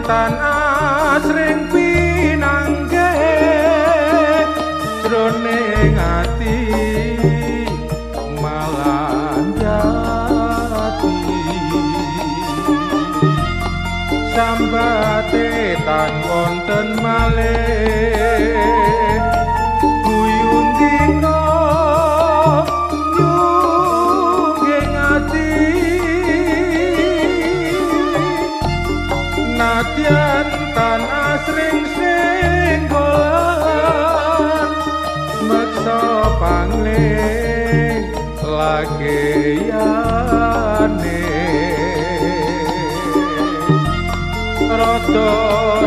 tan asring pinanggih jroning ati malah dadi sambate tan wonten malih guyun dina nyungging ati nadyan tan asring senggolan meksa pangling lageyane rada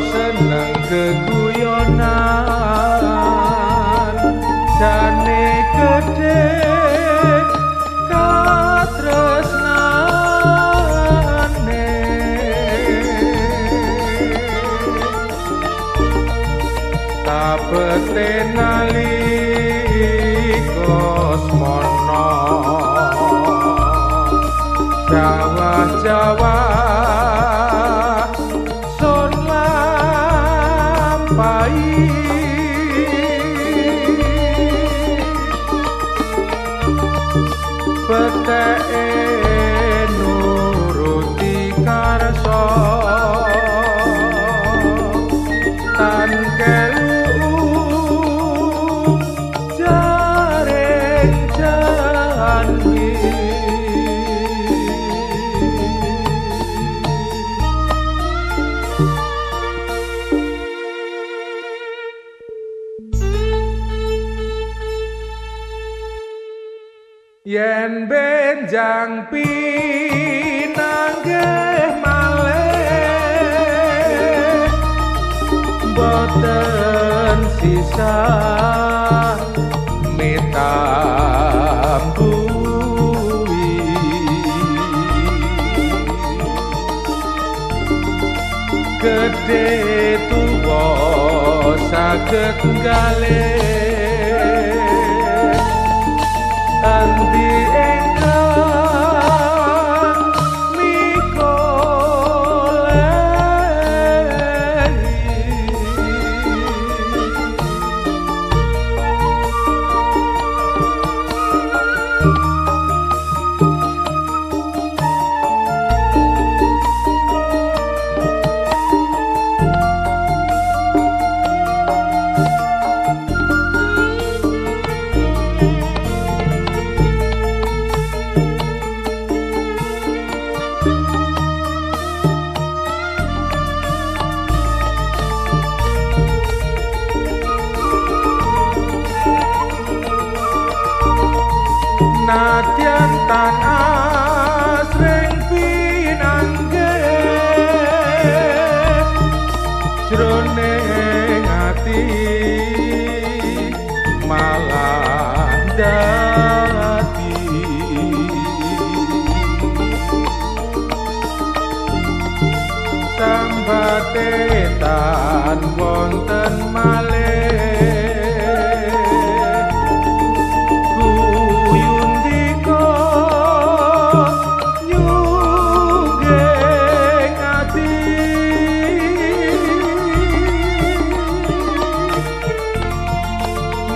seneng geguyonan jane gedhe katresnane tapete nalika semono Jawa-Jawa sun lampahi peteke nuruti karsa tan kelu jaring janwi. Yen benjang pinanggih malih boten sisa mitambuhi gedhe tuwa saged nggalih endi ingkang mikolehi. Nadyan tan asring pinanggih jroning ati malah dadi sambate tan wonten malih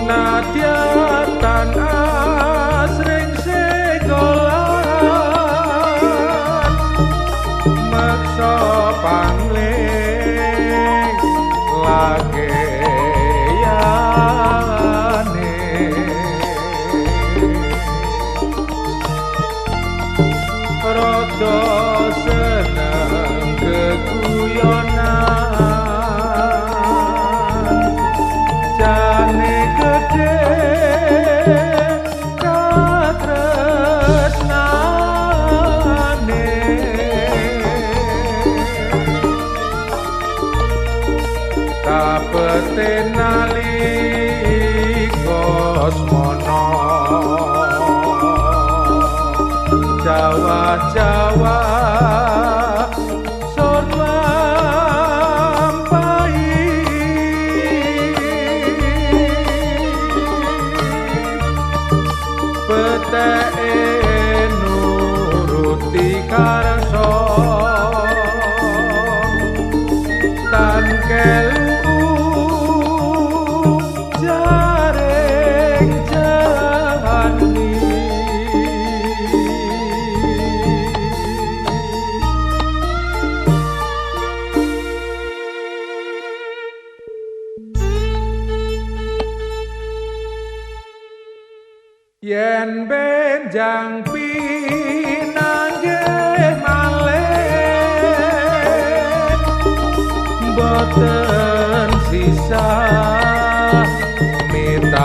nadyan tan asring segolan meksa pangling lageyane rada seneng geguyonan jane gedhe katresnane tapete nalika semono Jawa-Jawa sun lampahi peteke nuruti karsa Yen benjang pinanggih malih boten sisa mitambuhi.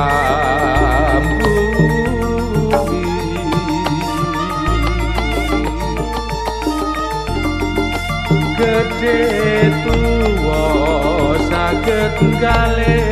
Gedhe tuwa saged galih.